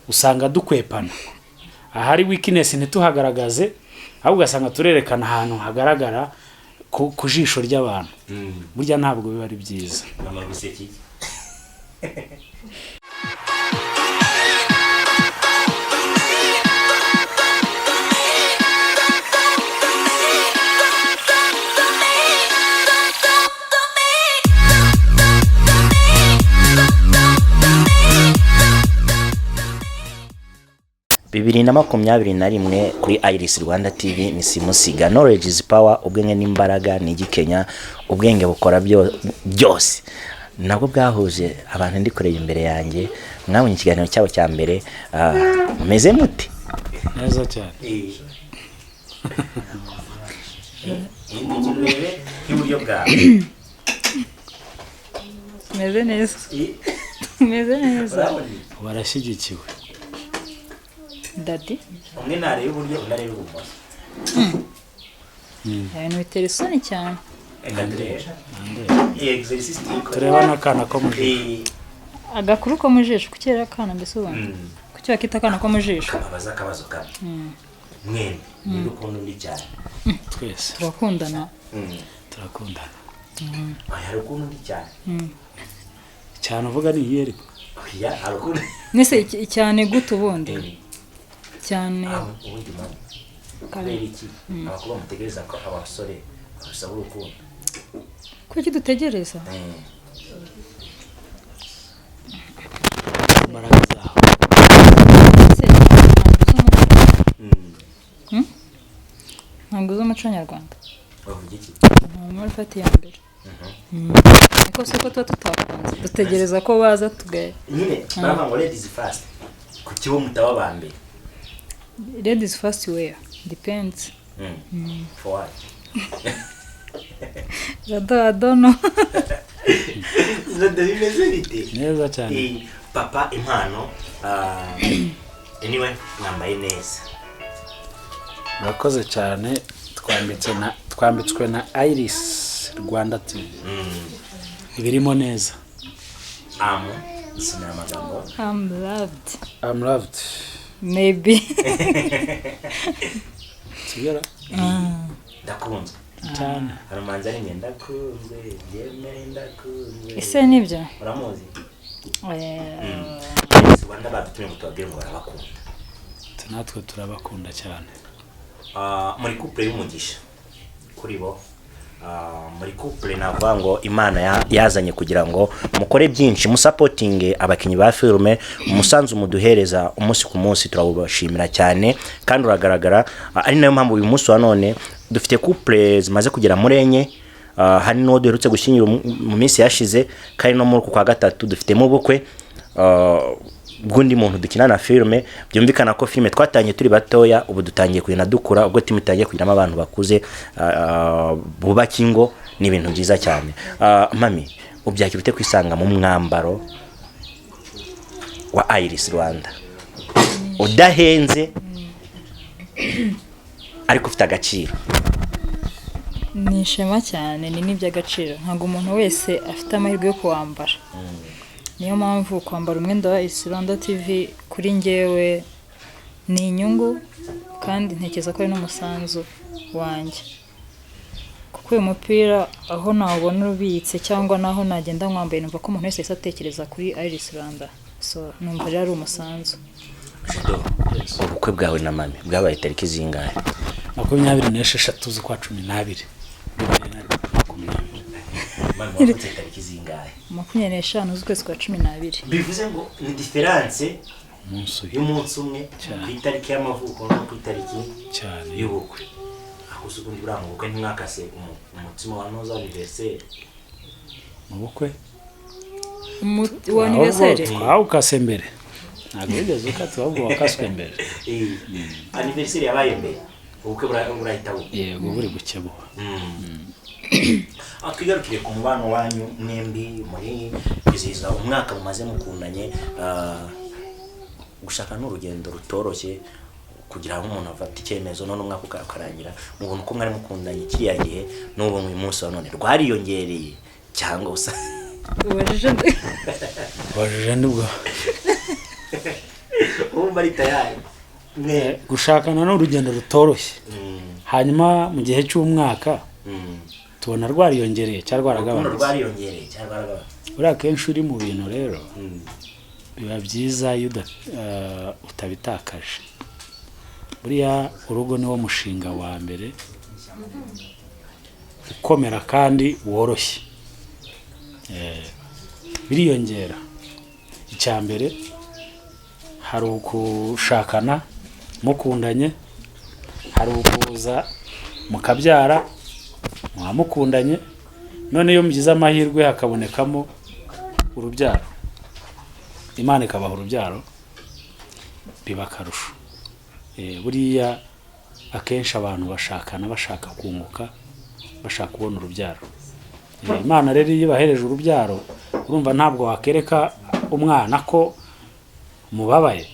Usanga dukwepana ahari weakness ntituhagaragaze, ahubwo ugasanga turerekana ahantu hagaragara ku jisho ry'abantu. Burya ntabwo biba ari byiza. Mama, guseka iki? 2021 kuri Iris Rwanda TV ni simusiga. Knowledge is power, ubwenge n'imbaraga ni igikenya, ubwenge bukora byose. Nabwo bwahuje abantu ndi kureba imbere yanjye. Mwabonye ikiganiro cyabo cya mbere. Mumeze mute? Neza cyane. Nk'iburyo bwawe. Tumeze neza, tumeze neza. Barashyigikiwe. Daddy. Umwe nareba iburyo, undi areba ibumoso. Ibintu bitera isoni cyane. Reka turebe iyi exercice tuyikora. Tureba n'akana ko mu jisho. Agakuru ko mu jisho, kuki rero akana mbese ubundi kuki bakita akana ko mu jisho? Kababaza akabazo kamwe mwembi: ninde ukunda undi cyane? Twese. Turakundana. Turakundana. Oya, hari ukunda undi cyane. Cyane uvuga ni iyihe ariko? Oya, hari ukunda. Nese cyane gute ubundi cyane? Ah, ubundi mama, kubera iki abakobwa mutegereza ko abasore babasaba urukundo? Kuki dutegereza? Imbaraga zawe. Ese ntabwo uzi umuco? Ntabwo uzi umuco nyarwanda? Bavuga iki? Nta muri fati ya mbere niko se ko tuba tutakunze dutegereza ko baza tugaye. Nyine baravuga ngo ladies first, kuki bo mutaba aba mbere? Ladies first where depends. For what? Jado, adono. Jado, bimeze bite? Neza cyane. Papa, impano, anyway, mwambaye neza. Murakoze cyane. Twambitswe na Iris Rwanda TV, ibirimo neza. Amu isomera amagambo. I'm loved. I'm loved. Maybe. Sibyo? Ndakunzwe. Cyane. Hari umuhanzi ari njye ndakunzwe, njyewe ndakunzwe. Ese nibyo? Uramuzi? Eh. Iris Rwanda badutumye ngo tubabwire ngo barabakunda. Natwe turabakunda cyane. Muri couple y'umugisha kuri bo. Muri couple navuga ngo Imana yazanye kugira ngo mukore byinshi, musapotinge abakinnyi ba filime. Umusanzu muduhereza umunsi ku munsi turawubashimira cyane kandi uragaragara. Ari nayo mpamvu uyu munsi wa none dufite couple zimaze kugera muri enye. Hari n'uwo duherutse gushyingira mu minsi yashize, kandi no muri uku kwa gatatu dufitemo ubukwe bw'undi muntu dukina na filime. Byumvikana ko filime twatangiye turi batoya, ubu dutangiye kugenda dukura, ubwo team itangiye kugiramo abantu bakuze, bubaka ingo, ni ibintu byiza cyane. Mami, ubyakira ute kwisanga mu mwambaro wa Iris Rwanda udahenze ariko ufite agaciro? Ni ishema cyane, ni n'iby'agaciro. Ntabwo umuntu wese afite amahirwe yo kuwambara. Niyo mpamvu kwambara umwenda wa Iris Rwanda TV kuri njyewe ni inyungu, kandi ntekereza ko ari n'umusanzu wanjye, kuko uyu mupira aho nawubona ubitse cyangwa naho nagenda nkwambaye, numva ko umuntu wese yahise atekereza kuri Iris Rwanda. So numva rero ari umusanzu. Jado, ubukwe bwawe na mami bwabaye tariki zingahe? 26 z'ukwa 12 2020. Mami, wavutse tariki zingahe? 25 z'ukwezi kwa 12. Bivuze ngo ni différence Umunsi uyu. y'umunsi umwe Cyane. ku itariki y'amavuko no ku itariki Cyane. y'ubukwe. Aho uzi ubundi buriya mu bukwe ntimwakase umutsima wa noza anniversaire? Mu bukwe? Wa anniversaire. Twawukase mbere, ntabwo wigeze ukata, ahubwo wakaswe mbere. Anniversaire yabaye mbere, ubukwe burahita buba. Yego, buri gukebuka. Twigarukire ku mubano wanyu mwembi muri kwizihiza umwaka mumaze mukundanye. Gushaka ni urugendo rutoroshye kugira aho umuntu afata icyemezo none umwaka ukarangira. Mubona uko mwari mukundanye kiriya gihe n'ubu uyu munsi wa none rwariyongereye cyangwa usa? Ubajije nde? Ubajije nibwo. Wumva ari tayari? Gushakana ni urugendo rutoroshye. Hanyuma mu gihe cy'umwaka tubona rwariyongereye cyangwa Urukundo rwaragabanutse? Rwariyongereye cyangwa rwaragabanutse? Buriya akenshi uri mu bintu rero, biba byiza iyo utabitakaje. Buriya urugo niwo mushinga wa mbere ukomera kandi woroshye. Biriyongera. Icya mbere, hari ukushakana mukundanye, hari ukuza mukabyara muba mukundanye. None iyo mugize amahirwe hakabonekamo urubyaro, Imana ikabaha urubyaro, biba akarusho. Buriya akenshi abantu bashakana bashaka kunguka, bashaka kubona urubyaro. Imana rero iyo ibahereje urubyaro, urumva ntabwo wakereka umwana ko mubabaye,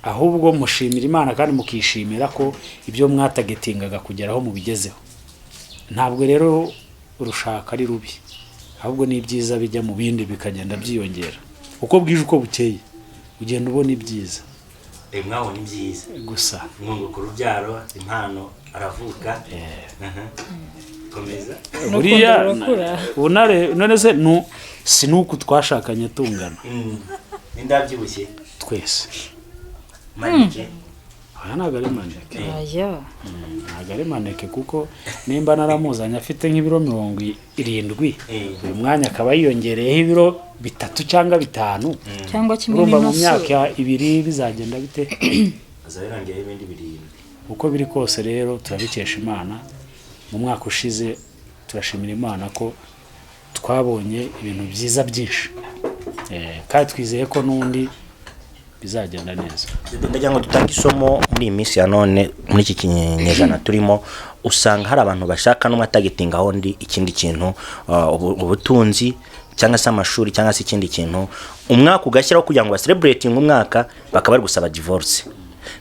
ahubwo mushimira Imana kandi mukishimira ko ibyo mwatargetingaga kugeraho mubigezeho. Ntabwo rero urushaka ari rubi, ahubwo ni ibyiza bijya mu bindi bikagenda byiyongera uko bwije uko bukeye, ugenda ubona ibyiza. Mwabonye ibyiza. Gusa. Mwunguka urubyaro, impano aravuka. Aha. Komeza. Buriya Rurakura. unare none se nu si nuku twashakanye tungana? Nindabyibushye? Twese. Maneke? Aya ntabwo ari maneke. Aya. Ntabwo ari maneke, kuko nimba naramuzanye afite nk'ibiro 70, uyu mwanya akaba yiyongereyeho ibiro 3 cyangwa 5, Cyangwa kimwe urumva mu n'inusu. myaka 2 bizagenda bite? Azaba yarongeyeho ibindi 7. Uko biri kose rero turabikesha Imana. Mu mwaka ushize turashimira Imana ko twabonye ibintu byiza byinshi. Kandi twizeye ko n'undi bizagenda neza. Ndagira ngo dutange isomo muri iyi minsi ya none, muri iki kinyejana turimo. Usanga hari abantu bashaka n'umwe atargetingaho undi ikindi kintu, ubutunzi cyangwa se amashuri cyangwa se ikindi kintu, umwaka ugashyiraho kugira ngo bacelebratinge umwaka, bakaba bari gusaba divorce.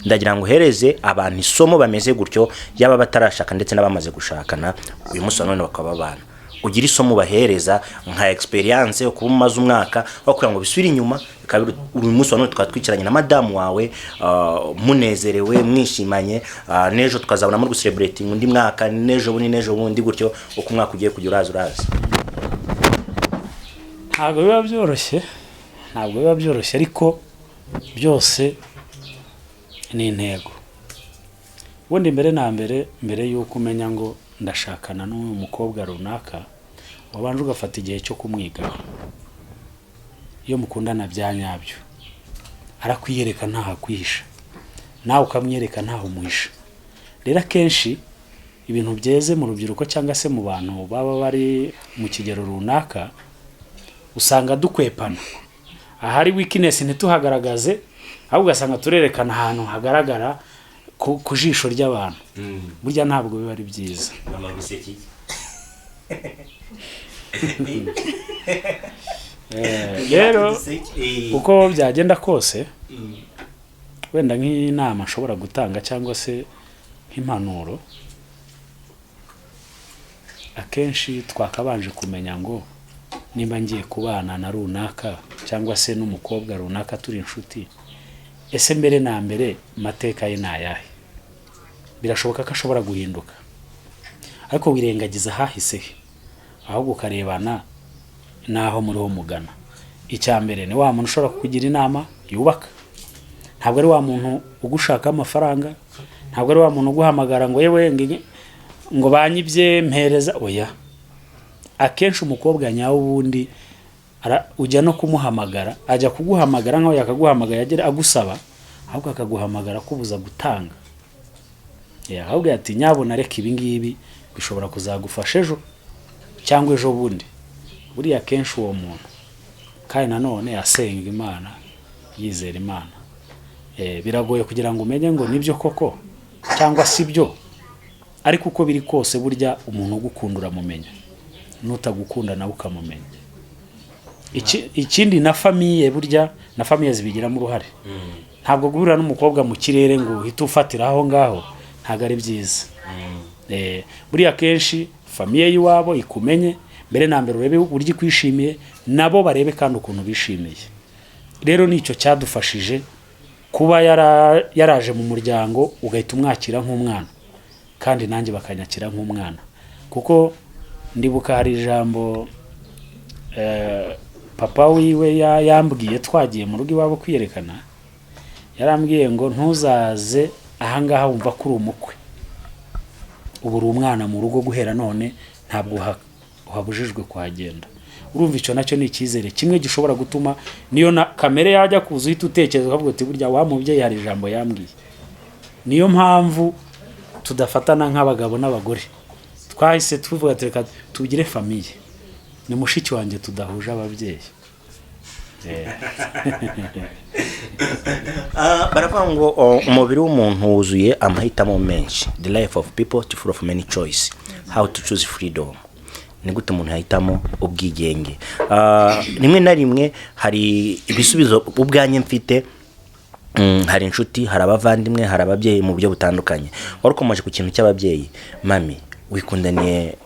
Ndagira ngo uhereze abantu isomo bameze gutyo, yaba batarashaka ndetse n'abamaze gushakana uyu munsi wa none bakaba babana. Ugira isomo ubahereza nka experience yo kuba umaze umwaka, aho kugira ngo bisubire inyuma bikaba uyu munsi wa none tukaba twicaranye na madamu wawe, munezerewe, mwishimanye, n'ejo tukazabona muri gucelebrating undi mwaka, n'ejo bundi, n'ejo bundi gutyo, uko umwaka ugiye kujya uraza uraza. Ntabwo biba byoroshye, ntabwo biba byoroshye, ariko byose ni intego. Ubundi mbere na mbere, mbere y'uko umenya ngo ndashakana n'uyu mukobwa runaka, wabanje ugafata igihe cyo kumwigaho. Iyo mukundana bya nyabyo, arakwiyereka ntaho akwihisha, nawe ukamwereka ntaho umuhisha. Rero akenshi ibintu byeze mu rubyiruko cyangwa se mu bantu baba bari mu kigero runaka, usanga dukwepana. Ahari weakness ntituhagaragaze, ahubwo ugasanga turerekana ahantu hagaragara ku jisho ry'abantu. Burya ntabwo biba ari byiza. Mama, guseka iki? Rero uko byagenda kose, wenda nk'inama nshobora gutanga cyangwa se nk'impanuro, akenshi twakabanje kumenya ngo nimba ngiye kubana na runaka cyangwa se n'umukobwa runaka turi inshuti, ese mbere na mbere amateka ye ni ayahe? Birashoboka ko ashobora guhinduka, ariko wirengagiza ahahise he, ahubwo ukarebana n'aho muriho mugana. Icya mbere, ni wa muntu ushobora kukugira inama yubaka, ntabwo ari wa muntu ugushakaho amafaranga, ntabwo ari wa muntu uguhamagara ngo yewe ngo banyibye mpereza. Oya, akenshi umukobwa nyawe ubundi ujya no kumuhamagara, ajya kuguhamagara nkaho yakaguhamagaye agera agusaba, ahubwo akaguhamagara akubuza gutanga. Ahubwo ati nyabuna reka ibi ngibi bishobora kuzagufasha ejo cyangwa ejo bundi. Buriya akenshi uwo muntu kandi nanone asenga Imana, yizera Imana. Biragoye kugira ngo umenye ngo nibyo koko cyangwa si byo, ariko uko biri kose burya umuntu ugukunda uramumenya, n'utagukunda nawe ukamumenya. Ikindi na famille, burya na famille zibigiramo uruhare. Ntabwo guhurira n'umukobwa mu kirere ngo uhite ufatira aho ngaho, ntabwo ari byiza. Buriya akenshi famille y'iwabo ikumenye mbere na mbere, urebe uburyo ikwishimiye, nabo barebe kandi ukuntu bishimiye. Rero nicyo cyadufashije. Kuba yaraje mu muryango ugahita umwakira nk'umwana, kandi nanjye bakanyakira nk'umwana, kuko ndibuka hari ijambo papa wiwe yambwiye twagiye mu rugo iwabo kwiyerekana. Yarambwiye ngo: "Ntuzaze ahangaha wumva ko uri umukwe, ubu uri umwana mu rugo guhera none, ntabwo uhabujijwe kuhagenda." Urumva icyo nacyo ni icyizere kimwe gishobora gutuma niyo na kamere yajya kuza uhita utekereza ukavuga uti: "Burya wa mubyeyi hari ijambo yambwiye." Niyo mpamvu tudafatana nk'abagabo n'abagore, twahise tuvuga ati: "Reka tugire famille." Ni mushiki wanjye tudahuje ababyeyi. Baravuga ngo umubiri w'umuntu wuzuye amahitamo menshi. The life of people to full of many choice. How to choose freedom? Ni gute umuntu yahitamo ubwigenge? Rimwe na rimwe hari ibisubizo ubwanjye mfite. Hari inshuti, hari abavandimwe, hari ababyeyi mu buryo butandukanye. Wari ukomeje ku kintu cy'ababyeyi. Mami wikundaniye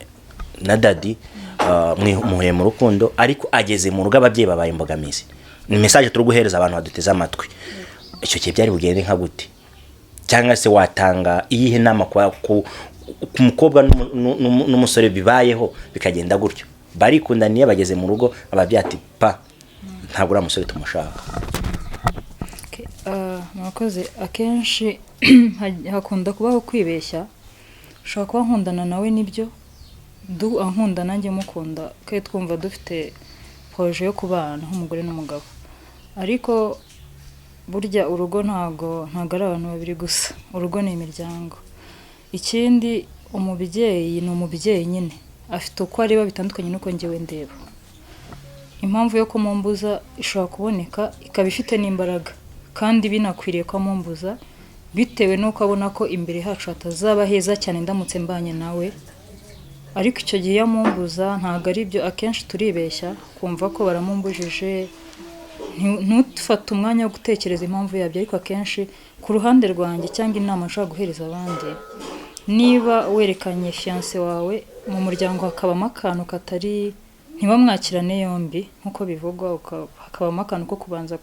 na daddy, muhuye mu rukundo, ariko ageze mu rugo ababyeyi babaye imbogamizi. Ni message turi guhereza abantu baduteze amatwi. Icyo gihe byari bugende nka gute, cyangwa se watanga iyihe nama ku mukobwa n'umusore bibayeho bikagenda gutyo, barikundaniye, bageze mu rugo ababyeyi ati: "Pa, ntabwo uriya musore tumushaka"? Okay, murakoze. Akenshi hakunda kubaho kwibeshya. Ushobora kuba nkundana nawe, nibyo, du ankunda nanjye mukunda, kandi twumva dufite projet yo kubana nk'umugore n'umugabo. Ariko burya urugo ntago ari abantu babiri gusa, urugo ni imiryango. Ikindi, umubyeyi ni umubyeyi nyine, afite uko areba bitandukanye n'uko njyewe ndeba. Impamvu yo kumumbuza ishobora kuboneka, ikaba ifite n'imbaraga, kandi binakwiriye ko amumbuza bitewe n'uko abona ko imbere hacu hatazaba heza cyane ndamutse mbanye nawe. Ariko icyo gihe iyo amumbuza ntabwo ari byo. Akenshi turibeshya kumva ko baramumbujije, ntufate umwanya wo gutekereza impamvu yabyo. Ariko akenshi ku ruhande rwanjye, cyangwa inama nshobora guhereza abandi, niba werekanye fiancé wawe mu muryango hakabamo akantu katari, ntibamwakirane yombi nk'uko bivugwa, hakabamo akantu ko kubanza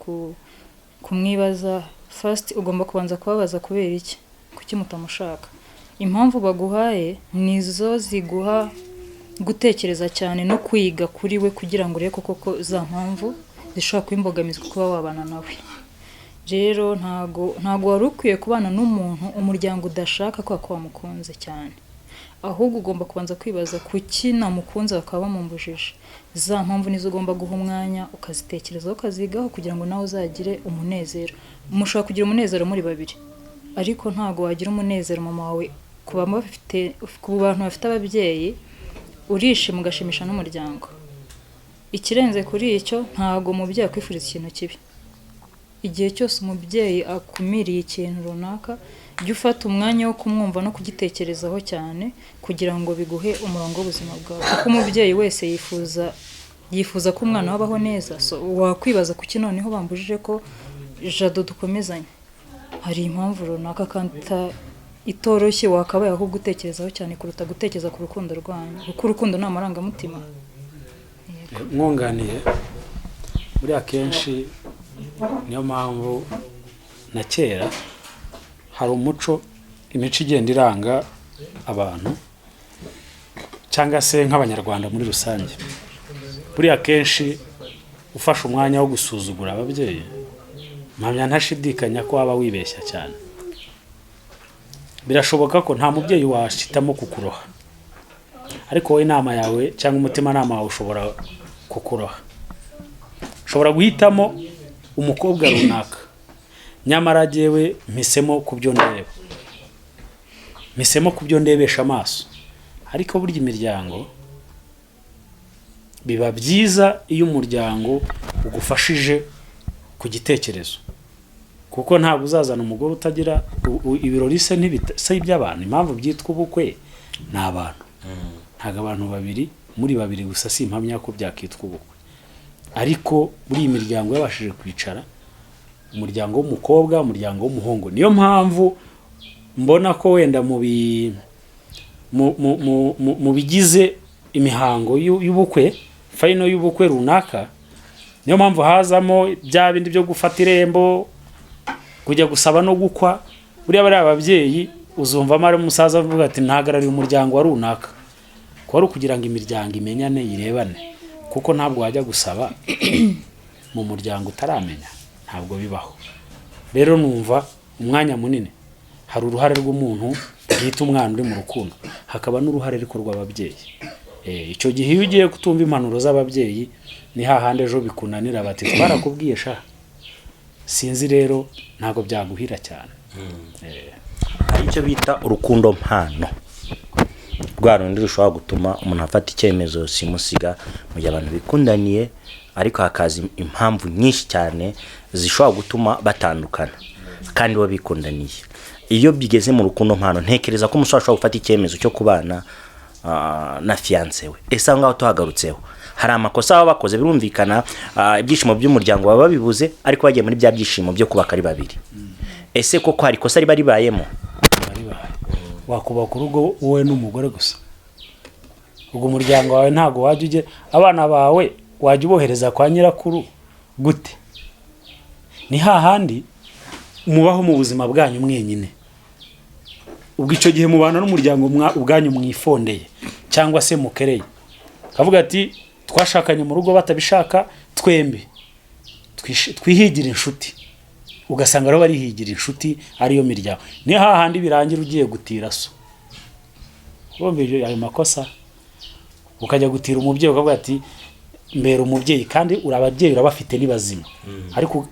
kumwibaza, first ugomba kubanza kubabaza: kubera iki? Kuki mutamushaka? Impamvu baguhaye nizo ziguha gutekereza cyane no kwiga kuri we, kugira ngo urebe ko koko za mpamvu zishobora kuba imbogamizi ku kuba wabana nawe. Rero ntago wari ukwiye kubana n'umuntu umuryango udashaka kubera ko wamukunze cyane, ahubwo ugomba kubanza kwibaza: kuki namukunze bakaba bamumbujije? Za mpamvu nizo ugomba guha umwanya, ukazitekerezaho, ukazigaho, kugira ngo nawe uzagire umunezero. Mushobora kugira umunezero muri babiri, ariko ntago wagira umunezero mama wawe. Ku bantu bafite ababyeyi, urishima ugashimisha n'umuryango. Ikirenze kuri icyo, ntago umubyeyi akwifuriza ikintu kibi. Igihe cyose umubyeyi akumiriye ikintu runaka, jya ufata umwanya wo kumwumva no kugitekerezaho cyane, kugira ngo biguhe umurongo w'ubuzima bwawe, kuko umubyeyi wese yifuza ko umwana we abaho neza. So wakwibaza: kuki noneho bambujije ko Jado dukomezanya? Hari impamvu runaka kandi itoroshye wakabaye ahubwo utekerezaho cyane kuruta gutekereza ku rukundo rwanyu, kuko urukundo ni amarangamutima. Mwunganiye, buriya akenshi niyo mpamvu na kera hari umuco, imico igenda iranga abantu cyangwa se nk'Abanyarwanda muri rusange. Buriya akenshi ufashe umwanya wo gusuzugura ababyeyi, mpamya ntashidikanya ko waba wibeshya cyane. Birashoboka ko nta mubyeyi wahitamo kukuroha, ariko wowe inama yawe cyangwa umutimanama wawe ushobora kukuroha. Ushobora guhitamo umukobwa runaka, nyamara jyewe mpisemo ku byo ndeba, mpisemo ku byo ndebesha amaso. Ariko burya imiryango, biba byiza iyo umuryango ugufashije ku gitekerezo, kuko ntabwo uzazana umugore utagira ibirori se se iby'abantu. Impamvu byitwa ubukwe ni abantu, ntabwo abantu babiri muri babiri gusa, si impamya ko byakitwa ubukwe. Ariko muri iyi miryango yabashije kwicara, umuryango w'umukobwa, umuryango w'umuhungu, niyo mpamvu mbona ko wenda mu bi mu, mu, mu, mu, mu bigize imihango y'ubukwe, final y'ubukwe runaka, niyo mpamvu hazamo bya bindi byo gufata irembo. Kujya gusaba no gukwa, buriya bariya ababyeyi uzumvamo ari umusaza avuga ati ntahagarariye umuryango wa runaka, kuba ari ukugira ngo imiryango imenyane, yirebane, kuko ntabwo wajya gusaba mu muryango utaramenya, ntabwo bibaho. Rero numva umwanya munini hari uruhare rw'umuntu bwite, umwana uri mu rukundo, hakaba n'uruhare ariko rw'ababyeyi. Icyo gihe iyo ugiye kutumva impanuro z'ababyeyi, ni hahandi ejo bikunanira bati twarakubwiye sha. Sinzi rero, ntabwo byaguhira cyane. Hari icyo bita urukundo mpano, rwa rundi rushobora gutuma umuntu afata icyemezo simusiga mu gihe abantu bikundaniye, ariko hakaza impamvu nyinshi cyane zishobora gutuma batandukana kandi bo bikundaniye. Iyo bigeze mu rukundo mpano, ntekereza ko umusore ashobora gufata icyemezo cyo kubana na fiancé we. Ese aho ngaho tuhagarutseho, hari amakosa baba bakoze? Birumvikana, ibyishimo by'umuryango baba babibuze, ariko bagiye muri bya byishimo byo kubaka ari babiri. Ese koko hari ikosa riba ribayemo? Ribaye wakubaka urugo wowe n'umugore gusa, ubwo umuryango wawe ntabwo wajya ujye, abana bawe wajya ubohereza kwa nyirakuru gute? Ni hahandi mubaho mu buzima bwanyu mwenyine. Ubwo icyo gihe mubana n'umuryango ubwanyu mwifondeye cyangwa se mukereye, kavuga ati twashakanye mu rugo batabishaka, twembi twihigira inshuti. Ugasanga rero barihigira inshuti, ariyo miryango. Ni hahandi birangira ugiye gutira so. Urumva ayo makosa, ukajya gutira umubyeyi, ukavuga ati mbera umubyeyi, kandi uri ababyeyi urabafite ni bazima, ariko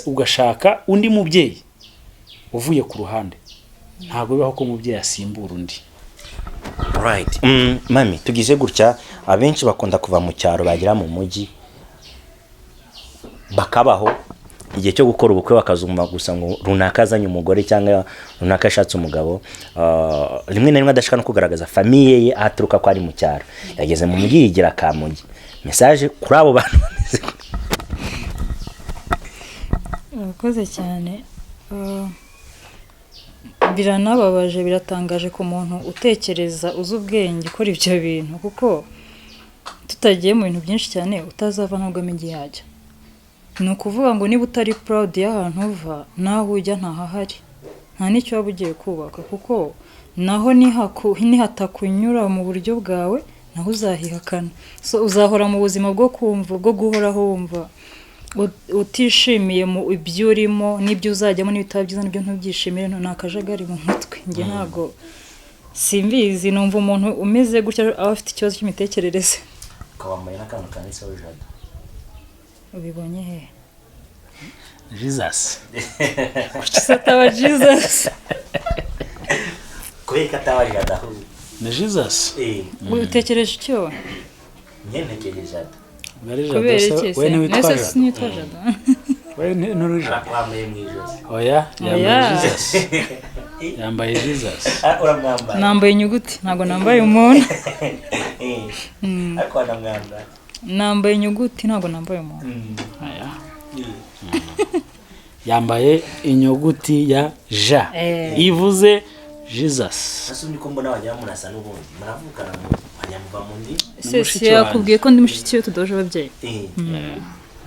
ugashaka undi mubyeyi uvuye ku ruhande. Ntabwo bibaho ko umubyeyi asimbura undi. Right. Mami, tugize gutya, abenshi bakunda kuva mu cyaro bagera mu mujyi bakabaho, igihe cyo gukora ubukwe bakazumva gusa ngo runaka azanye umugore cyangwa runaka ashatse umugabo. Rimwe na rimwe adashaka no kugaragaza famille ye aho aturuka ko ari mu cyaro, yageze mu mujyi yigira kamugi. Message kuri abo bantu bameze gutya? Urakoze cyane. Biranababaje, biratangaje ku muntu utekereza, uzi ubwenge, ukora ibyo bintu, kuko tutagiye mu bintu byinshi cyane, utazava ntabwo amenya igihe yajya. Ni ukuvuga ngo niba utari proud y'ahantu uva, naho ujya ntahahari, nta n'icyo waba ugiye kubaka, kuko naho nihatakunyura mu buryo bwawe, naho uzahihakana. So uzahora mu buzima bwo kumva, bwo guhoraho wumva utishimiye mu ibyo urimo, n'ibyo uzajyamo n'ibitaba byiza nibyo ntubyishimire. Ni akajagari mu mutwe. Njye ntabwo simbizi, numva umuntu umeze gutya aba afite ikibazo cy'imitekerereze. Ukaba wambaye n'akantu kanditseho Jado. Ubibonye hehe? Jesus. Kuki se ataba Jesus? Kubera ko ataba Jado ahubwo. Ni Jesus. Utekereje icyo? Njye ntekereje Jado. Ubwo ari Jado Kubera se, iki se? we ntiwitwa Nese Jado? sinitwa Jado. We nturi Jado? Wambaye mu ijosi. Oya, yambaye Oya. Jesus, yambaye Jesus. Uramwambaye. Nambaye inyuguti, ntabwo nambaye umuntu. Ariko wanamwambara. Nambaye inyuguti, ntabwo nambaye umuntu. Aya. Yambaye inyuguti ya J ivuze Jesus. Ese undi ko mbona wagira murasa n'ubundi muravukana, mu wajya muva mu ndi? Se Mushiki si yakubwiye ko ndi mushiki we, tudahuje ababyeyi.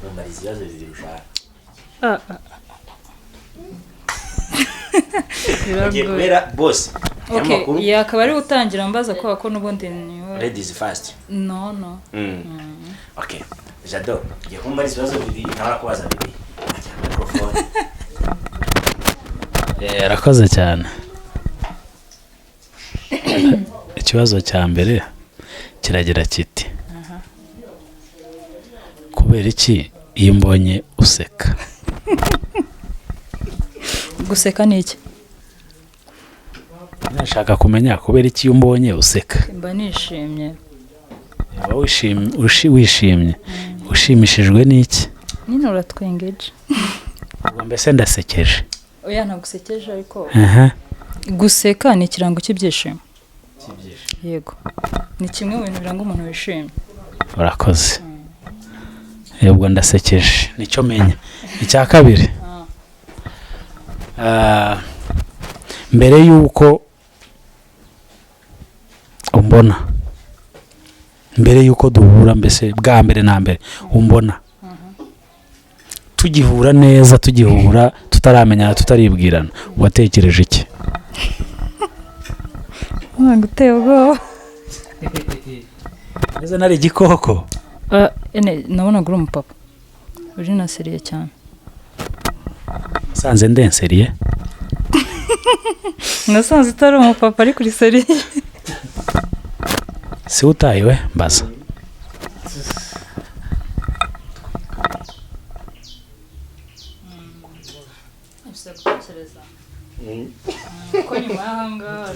Mumbariza ibibazo bibiri ushaka. Ah, ah. Ugiye Biragoye. kubera bose Okay, amakuru. yakaba ari gutangira mbaza kubera ko n'ubundi niwe. Ladies first. No, no. Okay, Jado, ugiye kumbariza ibibazo bibiri, nawe arakubaza bibiri. Ajya microphone. Arakoze cyane. Ikibazo cya mbere kiragira kiti: kubera iki iyo mbonye useka? Guseka ni iki? Nashaka kumenya kubera iki iyo umbonye useka. Mba nishimye. Uba wishimye, ushimishijwe n'iki? Nyine uratwengeje. Ubwo mbese ndasekeje? Oya, ntabwo usekeje, ariko Aha. guseka ni ikirango cy'ibyishimo. Yego, ni kimwe mu bintu biranga umuntu wishimye. Urakoze. Ubwo ndasekeje, nicyo menya. Icya kabiri, mbere y'uko umbona, mbere y'uko duhura, mbese bwa mbere na mbere umbona, tugihura neza, tugihura. Tutaramenyana, tutaribwirana, watekereje iki? Ntabwo uteye ubwoba. Neza nari igikoko? Ah, ene nabonaga uri umupapa uri na sérieux cyane. Nsanze ndi sérieux? Nasanze utari umupapa ariko uri sérieux. Si utayiwe mbaza. Gutekereza ko nyuma y'ahangaha.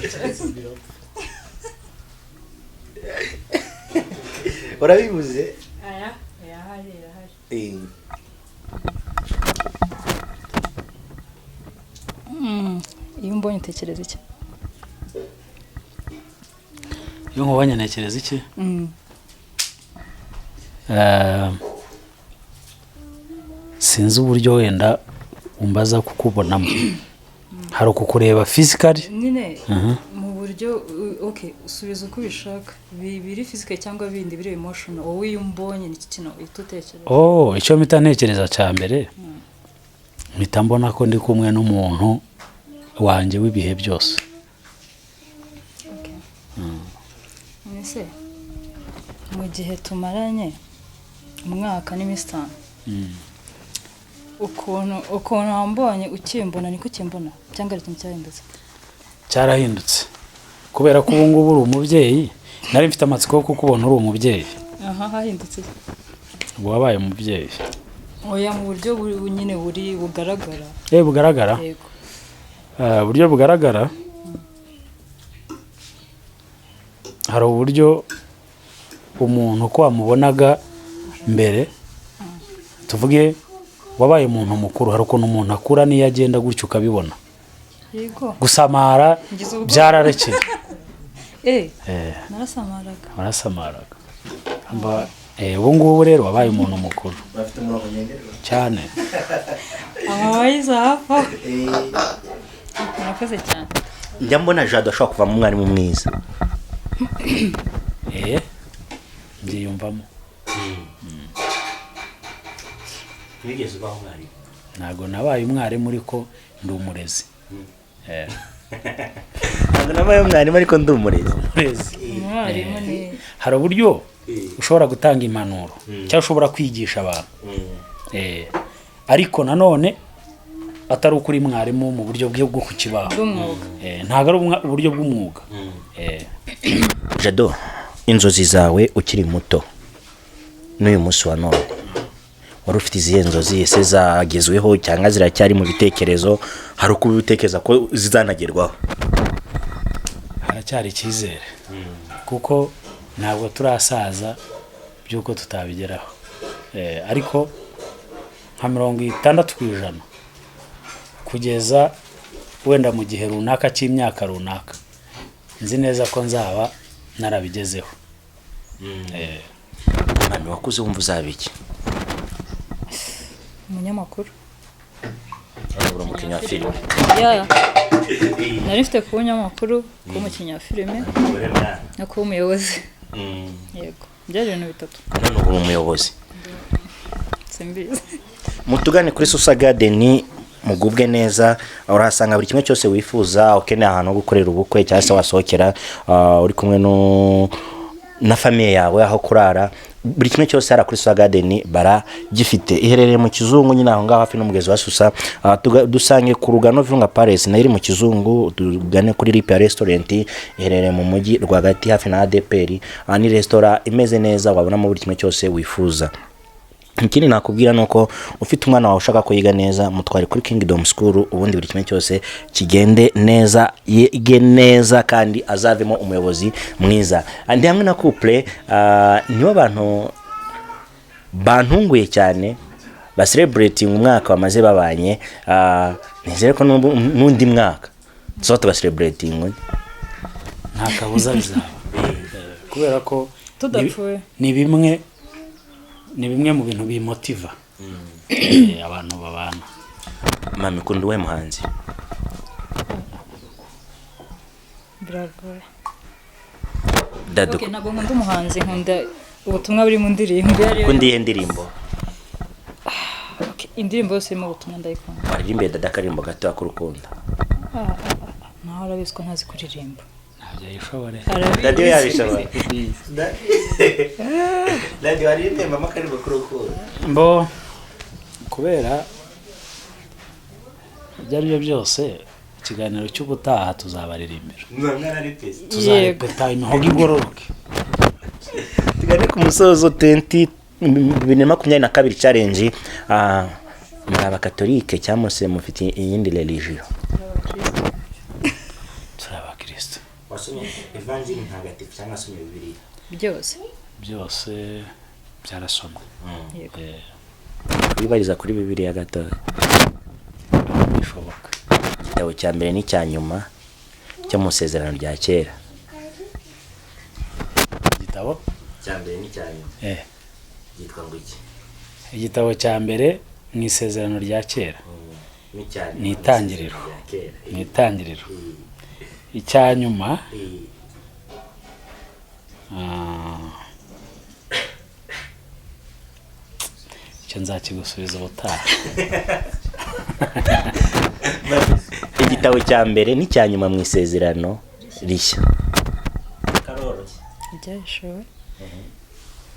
Urabibuze. Aya irahari, irahari. Iyo umbonye utekereza iki? Iyo nkubonye ntekereza iki? Mm. Sinzi uburyo wenda umbaza kukubonamo, hari ukukureba physically. Nyine mu buryo okay, usubiza uko ubishaka. Biri physical cyangwa bindi biri emotional, wowe iyo umbonye ni iki kintu uhita utekereza? Oh, icyo mpita ntekereza cya mbere, mpita mbona ko ndi kumwe n'umuntu wanjye w'ibihe byose. Okay. Ese mu gihe tumaranye umwaka n'iminsi 5, ukuntu wambonye ukimbona niko ukimbona cyangwa hari ikintu cyahindutse? Cyarahindutse kubera ko ubu ngubu uri umubyeyi. Nari mfite amatsiko yo kukubona uri umubyeyi. Aha hahindutse iki? Ubu wabaye umubyeyi. Oya, mu buryo nyine buri bugaragara. Bugaragara? Yego. Uburyo bugaragara, hari uburyo umuntu uko wamubonaga mbere, tuvuge wabaye umuntu mukuru, hari ukuntu umuntu akura n'iyo agenda gutyo ukabibona. Gusamara Ngize ubwoba. byararekeye. Narasamaraga. Warasamaraga. Ubu ngubu rero wabaye umuntu mukuru. Bafite umurongo ngenderwaho. Cyane. Amawayiza hafi aho. Murakoze cyane. Njya mbona Jado ashobora kuvamo umwarimu mwiza. Mbyiyumvamo. Wigeze ubaho umwarimu? Ntabwo nabaye umwarimu, ariko ndi umurezi. Ntabwo nabaye umwarimu, ariko ndi umurezi. Umurezi. Umwarimu ni Hari uburyo ushobora gutanga impanuro cyangwa ushobora kwigisha abantu, ariko nanone atari ukuri mwarimu mu buryo bwo ku kibaho. Bw'umwuga. Ntabwo ari uburyo bw'umwuga. Jado, inzozi zawe ukiri muto n'uyu munsi wa none, wari ufite izihe nzozi? Ese zagezweho cyangwa ziracyari mu bitekerezo, hari uko ubitekereza ko zizanagerwaho? Haracyari icyizere kuko ntabwo turasaza by'uko tutabigeraho. Ariko nka 60% kugeza wenda mu gihe runaka cy'imyaka runaka, nzi neza ko nzaba narabigezeho. Mami, wakuze wumva uzaba iki? Umunyamakuru. Uri umukinnyi wa filime. Ya, nari mfite kuba umunyamakuru, kuba umukinnyi wa filime no kuba umuyobozi. Yego, byari ibintu bitatu. None ubu uri umuyobozi. Simbizi. Mutugane kuri Susa Garden, mugubwe neza. Urahasanga buri kimwe cyose wifuza, ukeneye ahantu ho gukorera ubukwe cyangwa se wasohokera, uri kumwe no na famille yawe, aho kurara, buri kimwe cyose hariya kuri Susa Garden baragifite. Iherereye mu Kizungu nyine, aho ngaho hafi n'umugezi wa Susa. Dusange ku Rugano Virunga Palace, nayo iri mu Kizungu. Tugane kuri Lipia Restaurant, iherereye mu mujyi rwagati hafi na ADPR. Ni resitora imeze neza, wabonamo buri kimwe cyose wifuza. Ikindi nakubwira ni uko ufite umwana wawe ushaka ko yiga neza, mutware kuri Kingdom School, ubundi buri kimwe cyose kigende neza, yige neza kandi azavemo umuyobozi mwiza. Ndi hamwe na couple, nibo bantu bantunguye cyane ba celebrating umwaka bamaze babanye. Nizere ko n'undi mwaka tuzaba tuba celebrating. Nta kabuza bizaba. Kubera ko Tudapfuye. ni bimwe mu bintu bimotiva abantu babana. Mami, ukunda uwuhe muhanzi? Biragoye. Dadu. Okay, ntabwo nkunda umuhanzi, nkunda ubutumwa buri mu ndirimbo iyo ari yo. Ukunda iyihe ndirimbo? Okay, indirimbo yose irimo ubutumwa ndayikunda. Waririmbe dada akaririmbo gato k'urukundo. Nawe arabizi ko ntazi kuririmba. Ntabyo yishobore. Dadi we Arabizi. yabishobora. Dadi, waririmbe mama akaririmbo k'urukundo. Mbo kubera ibyo ari byo byose, ikiganiro cy'ubutaha tuzabaririmbira. Mwararipese. Tuzarepeta imihogo igororoke. Tugane ku musozo. 20 2022 challenge. Muri abakatolike cyangwa se mufite iyindi religion? Turi abakristo. Wasomye evanjiri ntagatifu cyangwa wasomye Bibiliya? Byose. Byose byarasomwe. Yego. Wibariza kuri Bibiliya gatoya. Bishoboka. Igitabo cya mbere n'icya nyuma cyo mu isezerano rya kera. Igitabo Cya mbere n'icya nyuma byitwa ngo iki? Igitabo cya mbere mu isezerano rya kera N'icya nyuma. Ni Itangiriro. Rya kera. Ni Itangiriro. Icya nyuma, icyo nzakigusubiza ubutaha. Igitabo cya mbere n'icya nyuma mu isezerano rishya, karoroshye. Ibyahishuwe.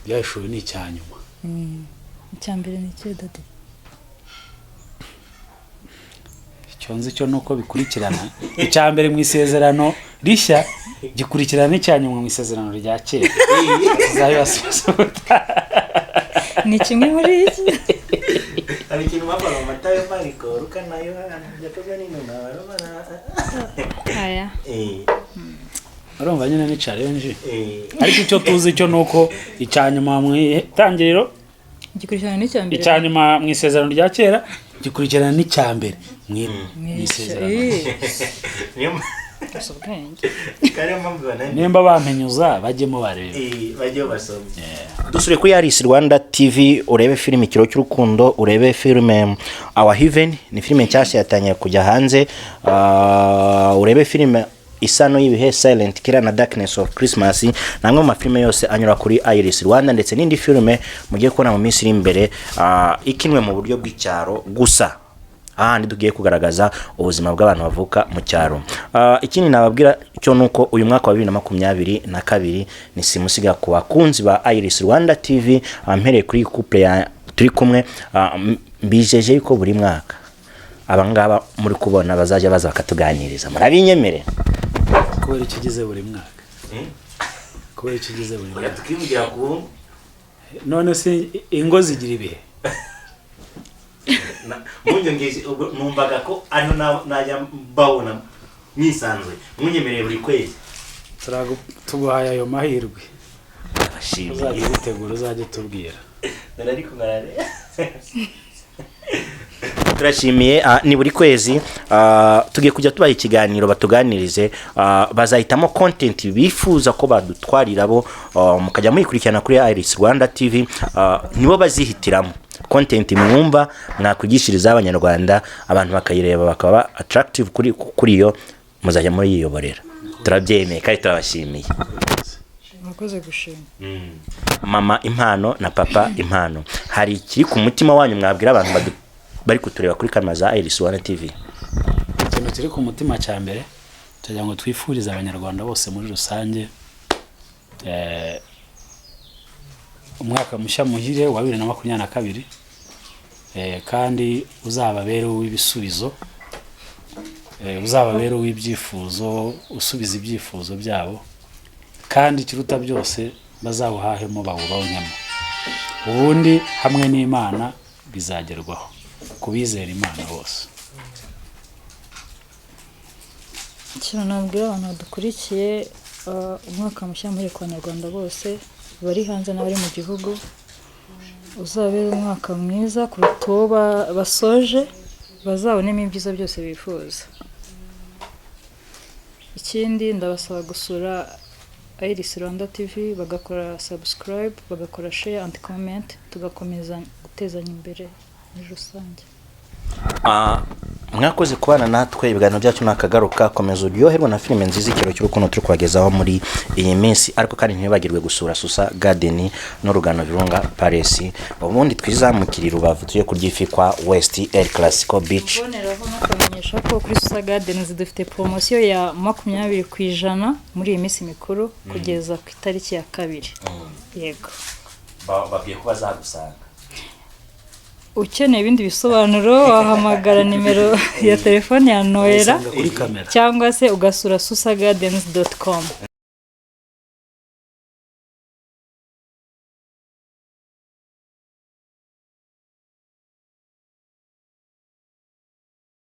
Byahishuwe ni icya nyuma. Icya mbere ni ikihe, daddy? Icyo nzi cyo ni uko bikurikirana: icya mbere mu isezerano rishya gikurikirana n'icya nyuma mu isezerano rya kera. Tuzabibasubiza ubutaha. Ni kimwe muri iki. Hari ikintu bavuga ngo Matayo, Mariko, Luka na Yohana byakozwe n'intumwa, Abaroma na Aya. Urumva nyine ni challenge, ariko icyo tuzi cyo ni uko icya nyuma mu itangiriro Gikurikirana n'icya mbere. Icya nyuma mu isezerano rya kera gikurikirana n'icya mbere mu isezerano. Niyo Gusa ubwenge. Niyo mpamvu bananiwe. Nimba bampenyuza bajyemo barebe. Bajye basoma. Dusure kuri Iris Rwanda TV, urebe filime Ikiro cy'Urukundo, urebe filime Our Heaven, ni filime nshyashya yatangiye kujya hanze. Urebe filime Isano y'Ibihe, Silent Killer na Darkness of Christmas, ni amwe mu mafilime yose anyura kuri Iris Rwanda, ndetse n'indi filime mugiye kubona mu minsi iri imbere, ikinwe mu buryo bw'icyaro gusa, ahandi tugiye kugaragaza ubuzima bw'abantu bavuka mu cyaro. Ikindi nababwira cyo ni uko uyu mwaka wa 2022 ni simusiga ku bakunzi ba Iris Rwanda TV. Mpereye kuri iyi couple ya turi kumwe, mbijeje yuko buri mwaka abangaba muri kubona bazajya baza bakatuganiriza. Murabinyemerera? Kubera icyo ugize buri mwaka? Kubera icyo ugize buri mwaka? Tukivugira ku None se ingo zigira ibihe? Munyongeje ubwo numvaga ko ariho najya mbabona mwisanzuye. Munyemereye buri kwezi. Tuguhaye ayo mahirwe. Abashimiye. Uzajya ubitegura, uzajya utubwira. Dore ariko ngarare. Turashimiye. Ni buri kwezi, tugiye kujya tubaha ikiganiro batuganirize. Bazahitamo content bifuza ko badutwarira bo, mukajya muyikurikirana kuri Iris Rwanda TV. Nibo bazihitiramo content mwumva mwakwigishiriza abanyarwanda, abantu bakayireba bakaba attractive kuri iyo, muzajya muriyiyoborera. Turabyemeye kandi turabashimiye. Murakoze gushima. Mama Impano na papa Impano, hari ikiri ku mutima wanyu mwabwira abantu bari kutureba kuri kamera za Iris Rwanda TV? Ikintu kiri ku mutima cya mbere, tugira ngo twifurize abanyarwanda bose muri rusange umwaka mushya muhire wa 2022, kandi uzababere uw'ibisubizo, uzababere uw'ibyifuzo, usubiza ibyifuzo byabo, kandi ikiruta byose bazawuhahemo bawuronkemo. Ubundi hamwe n'Imana bizagerwaho ku bizera Imana bose. Ikintu nabwira abantu badukurikiye, umwaka mushya muhire ku banyarwanda bose bari hanze n'abari mu gihugu. Uzabere umwaka mwiza kuruta uwo basoje, bazabonemo ibyiza byose bifuza. Ikindi, ndabasaba gusura Iris Rwanda TV, bagakora subscribe, bagakora share and comment, tugakomeza gutezanya imbere muri rusange. Mwakoze kubana natwe, ibiganiro byacu nakagaruka. Komeza uryoherwe na filime nziza Ikiro cy'Urukundo turi kubagezaho muri iyi minsi, ariko kandi ntibibagirwe gusura Susa Garden n'urugano Virunga Palace. Ubundi twizamukire i Rubavu, tujye kurya ifi kwa West El Clasico Beach. Mboneraho no kubamenyesha ko kuri Susa Gardens dufite poromosiyo ya 20% muri iyi minsi mikuru kugeza ku itariki ya 2. Yego. Babwiye ko bazagusanga. Ukeneye ibindi bisobanuro wahamagara nimero ya telefone ya Noella Usanga kuri kamera. cyangwa se ugasura susagardens.com.